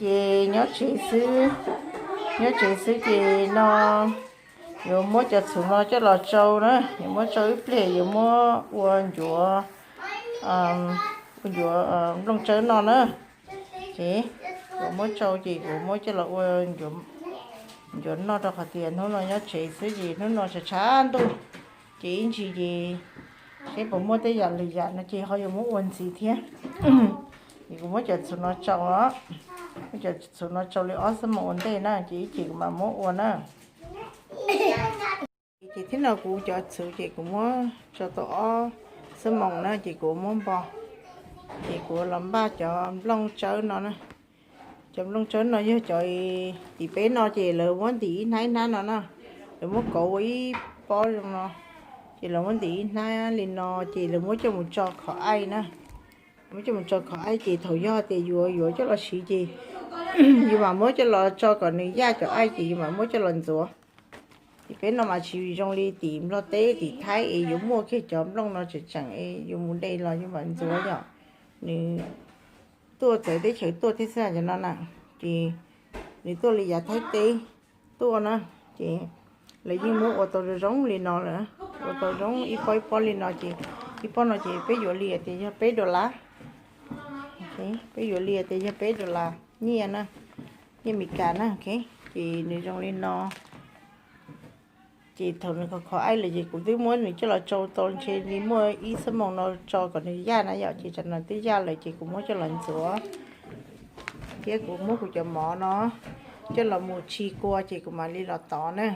Ces nyob tsev xwb, nyob tsev xwb ces no yuav muab cov txhuv no coj los tsau na, yuav muab tsau ib pliag yuav muab ua ncuav, ua ncuav nplooj tsawb no na. Ces kuv muab tsau ces kuv muab coj los ua ncuav noj rau qhov tias hnub no nyob tsev xwb ces hnub no tshav tshav ntuj ces ib ntsis ces seb puas muaj tej yam lwm yam no ces ho yuav muab ua ntxiv thiab. Ces kuv muab cov txhuv no tsau, muab cov txhuv no tsau li ob xuab moos ua ntej na ces ib chim kuv mam muab ua na. Ces thiab no kuv cov txhuv ces kuv muab tsau tau ob xuab moos na ces kuv muab npo, ces kuv los npaj cov nplooj tsawb no na. Cov nplooj tsawb no yog cov tim peb no ces lawv muab ntim ib hnab ib hnab no na, lawv muab kauv ua ib pob zoo no, ces lawv muab ntim ib hnab li no ces lawv muab coj mus tso khov aij na. Muab coj mus tso khov aij ces thaum yog tias yuav yuav coj los siv ces yus mam muab coj los tso kom nws yaj cov aij ces yus mam muab coj los ntxuav. Tim peb no mas tsis zoo li tim Nplog teb tim Thaib es yuav muaj kiag cov nplooj no tseem tseem es yus mus de los yus mam ntxuav yom. Nws tuaj txawv teb chaws tuaj thiab xwb cov no na, ces nws tuaj li yav Thaib teb tuaj na, ces lawv yeej muab ua tau zoo zoo li no lawm, ua tau zoo ib pob ib pob li no ces ib pob no ces peb yuav li tias yog peb dollar. Peb yuav li tias yog peb dollar nyiaj na, nyiaj Amelikas na. Ces nws zoo li no. Ces thaum nws khov khov aij lawm ces kuv twb muab nws coj los tsau tau ntshe li muaj ib xuab moos no tso kom nws yaj na yom, ces tsam no twb yaj lawm ces kuv muab coj los ntxuav thiab kuv muab kuv cov mov no coj los mus tsis kua ces kuv mam li los tov na.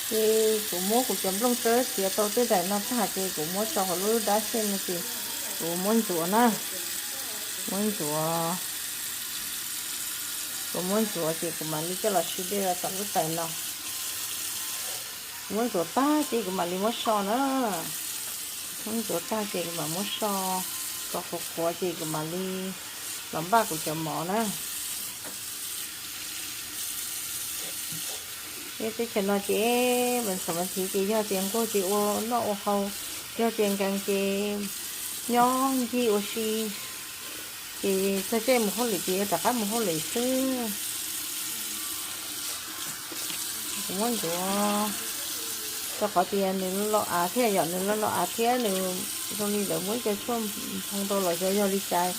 Ces kuv muab kuv cov nplooj tsawb txiav tau tej daim no tag ces kuv muab tso hauv lub dab xej no ces kuv muab ntxuav na, muab ntxuav, kuv muab ntxuav ces kuv mam li coj los siv dej rau tom lub tais no. Muab ntxuav tag ces kuv mam li muab so na, muab ntxuav tag ces kuv mam muab so kom qhuav qhuav ces kuv mam li los npaj kuv cov mov na. Teb chaws no ces mas txom mas thiv ces yog tias nquag ces ua noj ua haus, yog tias nkees ces nyob ncig ua si, ces txog caij mus hauj lwm ces yuav rov qab mus hauj lwm xwb. Kuv muab ntxuav rau qhov tias nws los av thiab yom, nws los av thiab nws zoo li lawv muab cov tshuaj nphoo rau los xyov yog li cas,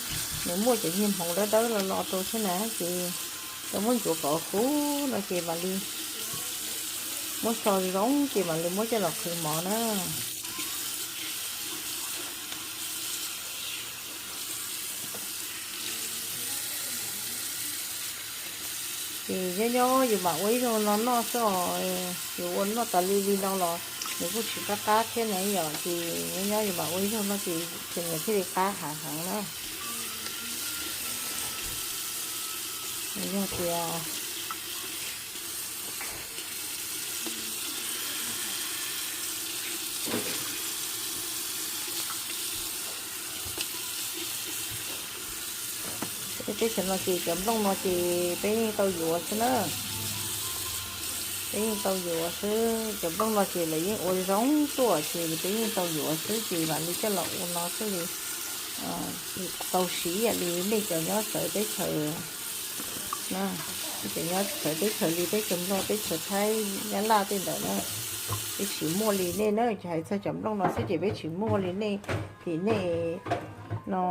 nws muaj cov niag hmoov dawb dawb los los rau thiab na, ces lawv muab ntxuav kom huv no ces mam li muab so zoo ces mam li muab coj los qhwv mov na. Ces nyob nyob yus mam ua ib zaug no noj xwb os, yus ua noj tas li li no los nws kuj tsis qab qab thiab na yom, ces nyob nyob yus mam ua ib zaug no ces tseem thiaj li qab hav heev na. Yog tias teb chaws no ces cov nplooj no ces peb yeej tau yuav xwb na. Peb yeej tau yuav xwb, cov nplooj no ces lawv yeej ua zoo tuaj ces peb yeej tau yuav xwb ces mam li coj los ua no thiaj li tau siv ib yam li nej cov nyob txawv teb chaws, nej cov nyob txawv teb chaws li teb chaws Nplog, teb chaws Thaib, Nyab Laj tej ntawd na. Peb tsis muaj li nej na, hais txog cov nplooj no xwb ces peb tsis muaj li nej, ces nej no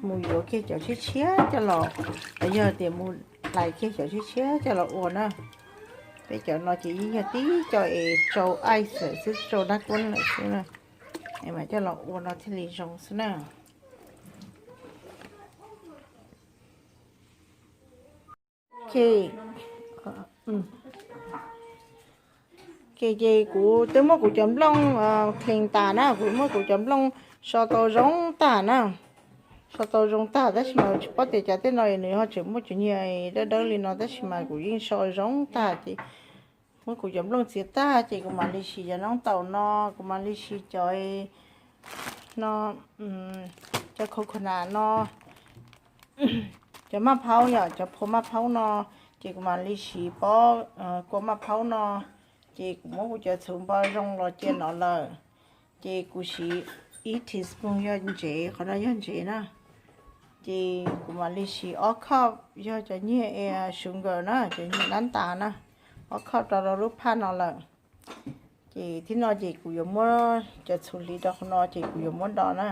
mus yuav kiag cov tshiab tshiab coj los, los yog tias mus hlais kiag cov tshiab tshiab coj los ua na. Peb cov no ces yeej yog tib co es tsau ice lawm xwb, tsau dab kuab lawm xwb na, es mam coj los ua no thiaj li zoo xwb na. Ces kuv twb muab kuv cov nplooj clean tas na, kuv muab kuv cov nplooj so tau zoo tag na. So tau zoo tag tab sis mas tsis paub tias cas tej no nws ho tseem muaj cov niag dawb dawb li no tab sis mas kuv yeej so zoo tag ces muab kuv cov nplooj txiav tag ces kuv mam li siv cov noob taum no, kuv mam li siv cov no, cov coconut no, cov maj phaub yom, cov phua maj phaub no, ces kuv mam li siv pob kua maj phaub no, ces kuv muab kuv cov txhuv npo zoo los cia no lawm, ces kuv siv ib teaspoon yog ntsev, qhov no yog ntsev na, Ces kuv mam li siv ob khoj, yog cov nyiag sugar na, cov nyiag nab tas na, ob khoj rau rau lub phaj no lawm. Ces thib no ces kuv yuav muab cov txhuv hliv rau qhov no ces kuv yuav muab do na.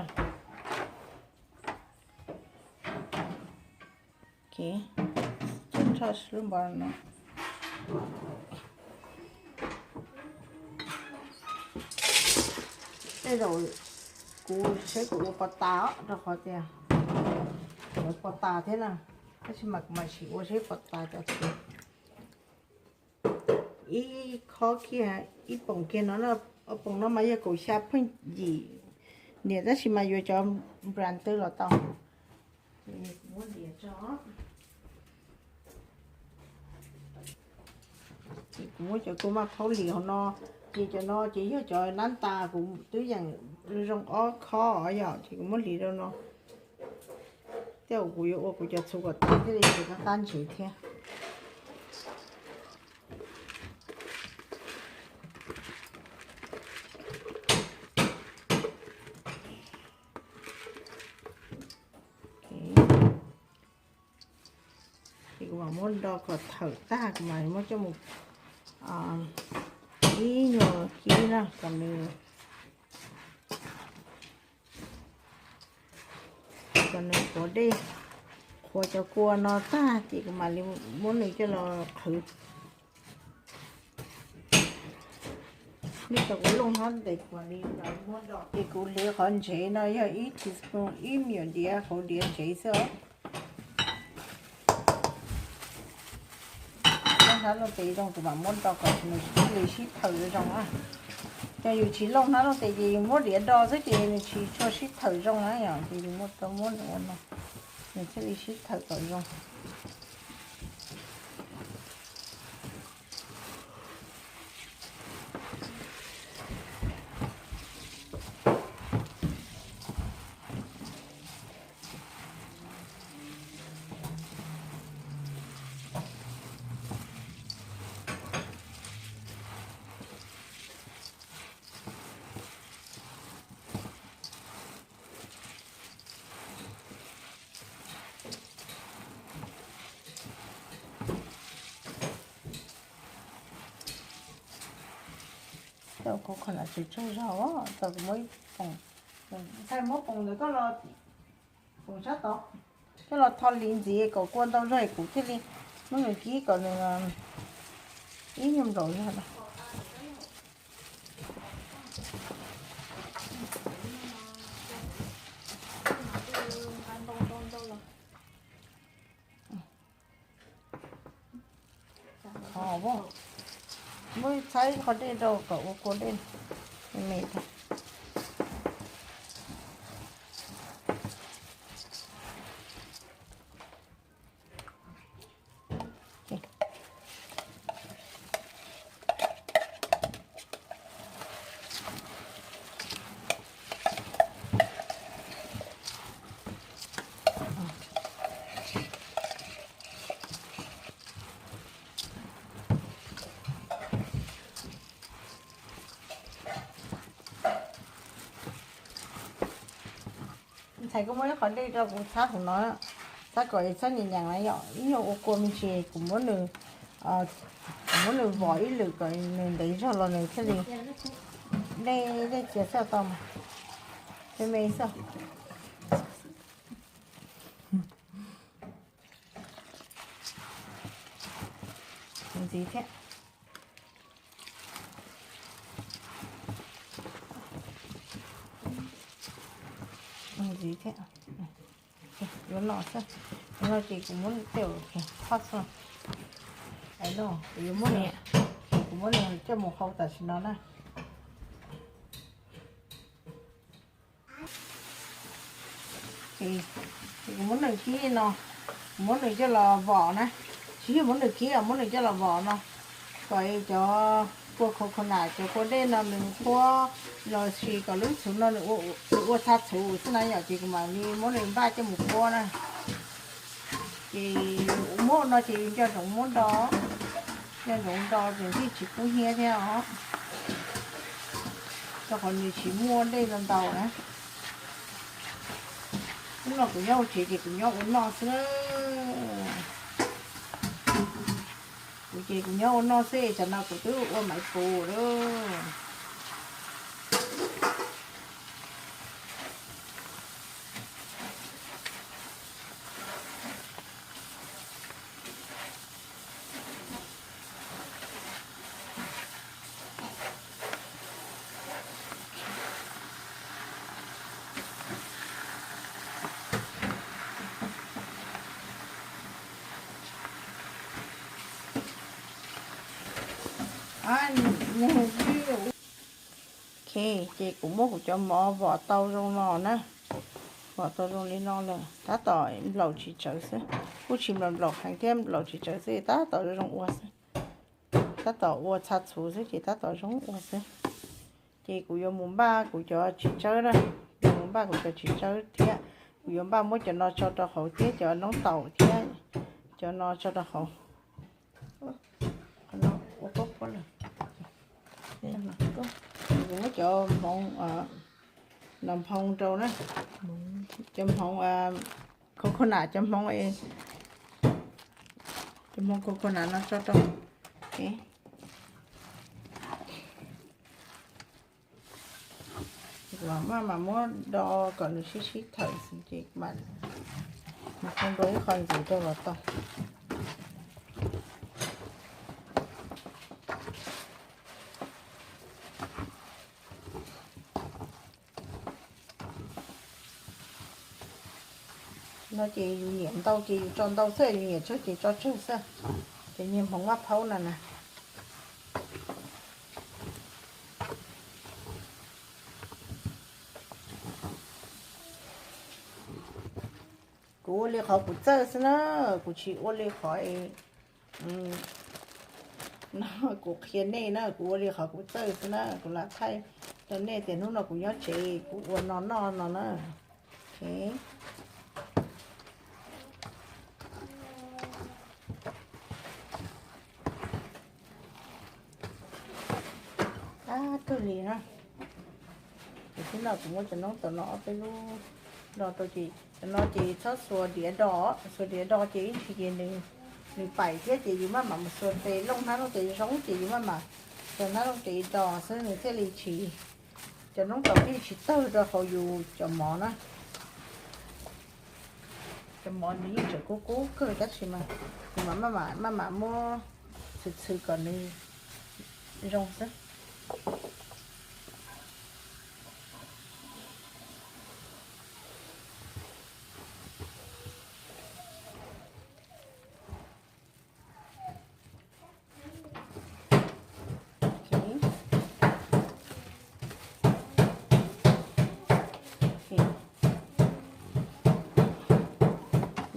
Tej zaum kuv saib kuv ua pos tas os, rau qhov tias ua pos tas thiab na, tab sis mas kuv mam sim ua saib pos tas cov txhuv. Ib khob kiag, ib poom kiag no, poom no mas yog kaum xya pheej yim niam, tab sis mas yuav cov brand twg los tau. Ces kuv muab cov kua maj phaub hliv hauv no, ces cov no ces yog cov nab tas kuv twb yeem zoo ob khob os yom, ces kuv muab hliv rau no. Tej zaum kuv yuav ua kuv cov txhuv kom tas thiaj li tsis qab qab ntsev thiab. Ces kuv mam muab do kom thawm tag, kuv mam muab coj mus ib nyuag kib na, kom nws, kom nws qhuav dej, qhuav cov kua no tag ces kuv mam li muab nws coj los qhwv. Nej cov kuv looj hnab tes, ces kuv hliv qhov ntsev no yog ib teaspoon, ib me nyuam diav, hauv diav ntsev xwb os. Looj hnab looj tes zoo kuv mam muab do kom nws thiaj li sib thawm zoo na. Yog yus tsis looj hnab looj tes ces yus muab diav do xwb ces nws tsis tshua sib thawm zoo na yom, ces yus muab tau muab nws ua no, nws thiaj li sib thawm kom zoo. Coj kuv qhov no tsis tsaug zog, tau kuv muab ib poom, ntxhais muab poom ntawd koj los, poom sab tod, coj los tho hliv ntxiv kom kua ntau zog kuv thiaj li muab nws kib kom nws ib nyuag nplaum zog. Muab txhab ib qho dej rau kom ua kua dej me me tag. Ntxhais kuj muab ib qho dej rau kuv txhab hauv no, txhab kom txhob nyeem nyeem na yom, ib nyuag ua kua me ntsis kuv muab nws, kuv muab nws vov ib lwm kom nws ntev zog los nws thiaj li dej, dej txias xwb tau mas, me me xwb. Ntxiv thiab. Ntxiv thiab. Yuav no xwb, yuav no ces kuv muab tej, thoj xwb. Kuv yuav muab, kuv muab nws coj mus hau tam sim no na. Kuv muab nws kib no, kuv muab nws coj los vom na, tsis yog muab nws kib os, muab nws coj los vom no, kom cov kua coconut, cov kua dej no nws qhuav los sis kom lub txhuv no nws ua txha txhuv xwb na yom, ces kuv mam li muab nws npaj coj mus qhuab na. Ces muab no ces yus nco ntsoov muab do, nco ntsoov do ces thiaj tsis kub hnyiab thiab os, rau qhov nws tsis muaj dej ntau ntau na. Hnub no kuv nyob hauv tsev ces kuv nyob ua noj xwb. Kuv ces kuv nyob ua noj xwb, tsam no kuv twb ua maiv pus lawm. Ok, ces kuv muab kuv cov mov vom tau zoo no na. Vom tau zoo li no lawm, tab tom nplaum tsis tsawv xwb. Kuj tsis nplaum nplaum heev thiab, nplaum tsis tsawv xwb, tab tom zoo ua xwb. Tab tom ua txha txhuv xwb ces tab tom zoo ua xwb. Ces kuv yuav mus npaj kuv cov txiv tsawb na, yuav mus npaj kuv cov txiv tsawb thiab. Kuv yuav npaj muab cov no tso rau hauv thiab cov noob taum thiab cov no tso rau hauv. Qhov no ua pob pob lawm. Kuv muab cov hmoov, no hmoov rau na, cov hmoov coconut, cov hmoov, cov hmoov coconut no tso rau. Kuv maj mam muab do kom nws sib sib thawm xwb ces mam mus rau ib qho ntxiv rau los tau. No ces yus nyiam ntau ces yus tso ntau xwb, yus nyiam tsawg ces tso tsawg xwb. Ces niag hmoov maj phaub no na. Kuv ua li qhov kuv txawj xwb na, kuv tsis ua li qhov no kuv qhia nej na, kuv ua li qhov kuv txawj xwb na, kuv lam thaij rau nej tias hnub no kuv nyob tsev kuv ua no noj no na. Tab kawg li na. Ces tib no kuv muab cov noob taum no ob peb lub do rau ces cov no ces txhob xuas diav do, xuas diav do ces ib ntsis ces nws paim thiab ces yus maj mam mus xuas tes looj hnab looj tes zoo ces yus maj mam xuas hnab looj tes do xwb nws thiaj li tsis, cov noob taum thiaj li tsis tawg rau hauv yus cov mov na. Cov mov nws yeej tseem kub kub kawg tab sis mas kuv mam maj mam maj mam muab txhwv txhwv kom nws zoo xwb.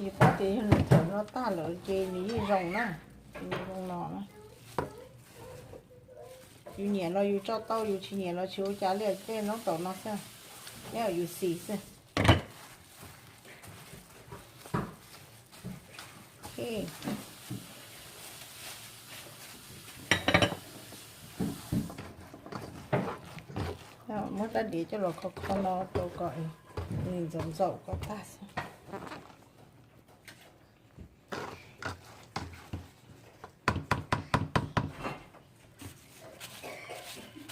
Yus paub tias yog nws tawm no tag lawm ces nws yeej zoo na. Zoo no na. Yus nyiam los yus tso tau, yus tsis nyiam los tsis ua cas li, tej noob taum no xwb, nyob yus xis xwb. Muab rab diav coj los kho kho no rau kom nws ntxaum ntxaum kom tag xwb.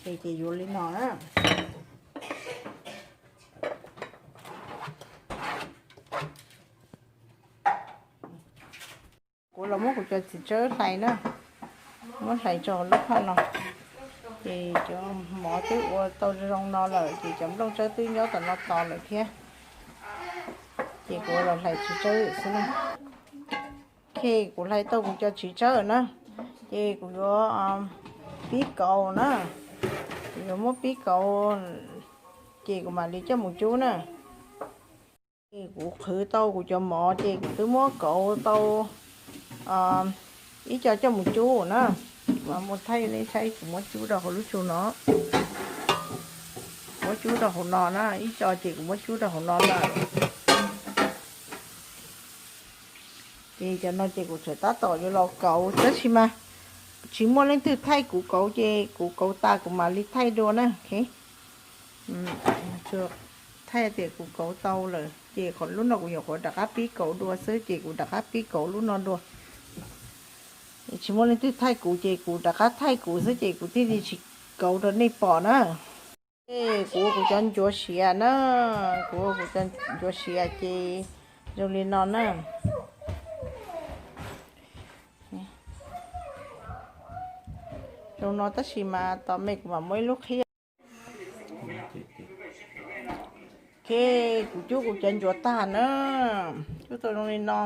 Ces yuav li no na. Kuv los muab kuv cov txiv tsawb hlais na, muab hlais tso lub phaj no. Ces cov mov twb ua tau zoo no lawm ces cov nplooj tsawb twb nyob tom no tos lawm thiab. Ces kuv los hlais txiv tsawb xwb na. Ok, kuv hlais tau kuv cov txiv tsawb na, ces kuv yuav pib kauv na. Kuv yuav muab pib kauv, ces kuv mam li coj mus cub na. Kuv qhwv tau kuv cov mov ces kuv twb muab kauv tau ib co coj mus cub na. Kuv mam mus thaij nej saib, kuv muab cub rau hauv lub tsu no. Muab cub rau hauv no na, ib co ces kuv muab cub rau hauv no lawm. Ces cov no ces kuv tseem tab tom yuav los kauv, tab sis mas tsis muaj leej twg thaij kuv kauv ces kuv kauv tas kuv mam li thaij dua na. Thaij tias kuv kauv tau lawm. Ces lub no kuv nyuam qhuav rov qab pib kauv dua xwb ces kuv rov qab pib kauv lub no dua. Tsis muaj leej twg thaij kuv ces kuv rov qab thaij kuv xwb ces kuv thiaj li tsis kauv rau nej pom na. Kuv ua kuv cov ncuav siav na, kuv ua kuv cov ncuav siav ces zoo li no na. Zoo no tab sis mas tos me kuv mam muab ib lub qhib. Ces kuv cub kuv cov ncuav tag na, cub tau zoo li no,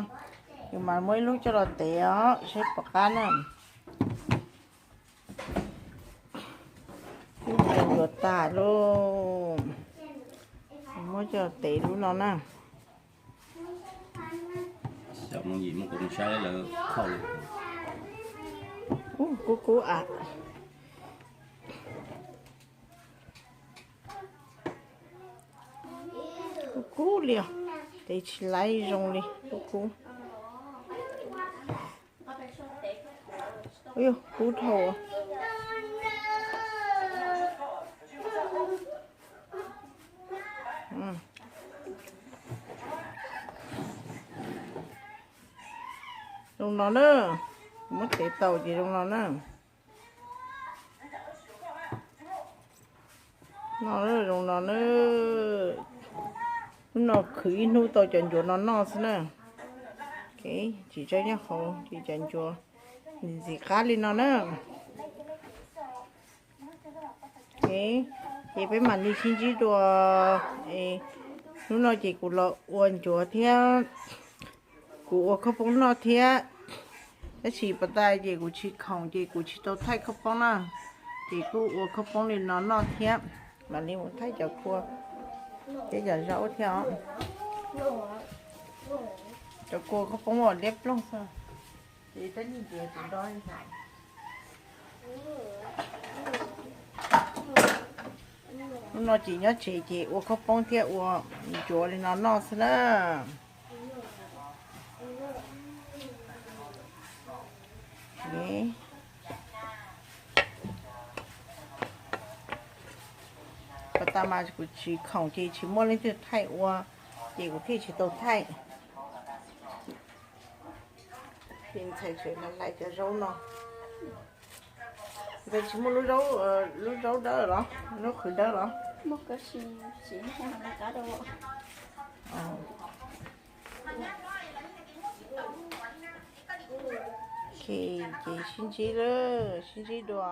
kuv mam muab ib lub coj los tev os saib puas qab na. Cub cov ncuav tag lauj, muab coj los tev lub no na. Kub kub a. Kub kub li os, tev tsis laib zoo li, kub kub. Kub dhau. Zoo no na, muab tev tau ces zoo no na. No zoo no na. Lub no khwv ib hnub tau cov ncuav no noj xwb na. Tsis tsaib nyob hauv ces cov ncuav ntxim qab li no na. Ces peb mam li sib ntsib dua. Hnub no ces kuv los ua ncuav thiab kuv ua khaub poob noj thiab, tab sis pas tas ces kuv tsis khoom ces kuv tsis tau thaij khaub poob na, ces kuj ua khaub poob li no noj thiab. Mam li mus thaij cov kua thiab cov zaub thiab os. Cov kua khaub poob uas liab ploog xwb. Hnub no ces nyob tsev ces ua khaub poob thiab ua ncuav li no noj xwb na. Pas tas mas kuv tsis khoom ces tsis muaj leej twg thaij ua, ces kuv thiaj tsis tau thaij. Ces ntxhais tseem hlais cov zaub no. Ntxhais tsis muaj lub zaub, lub zaub dawb los, lub qhwv dawb los? Ces sib ntsib lawm, sib ntsib dua.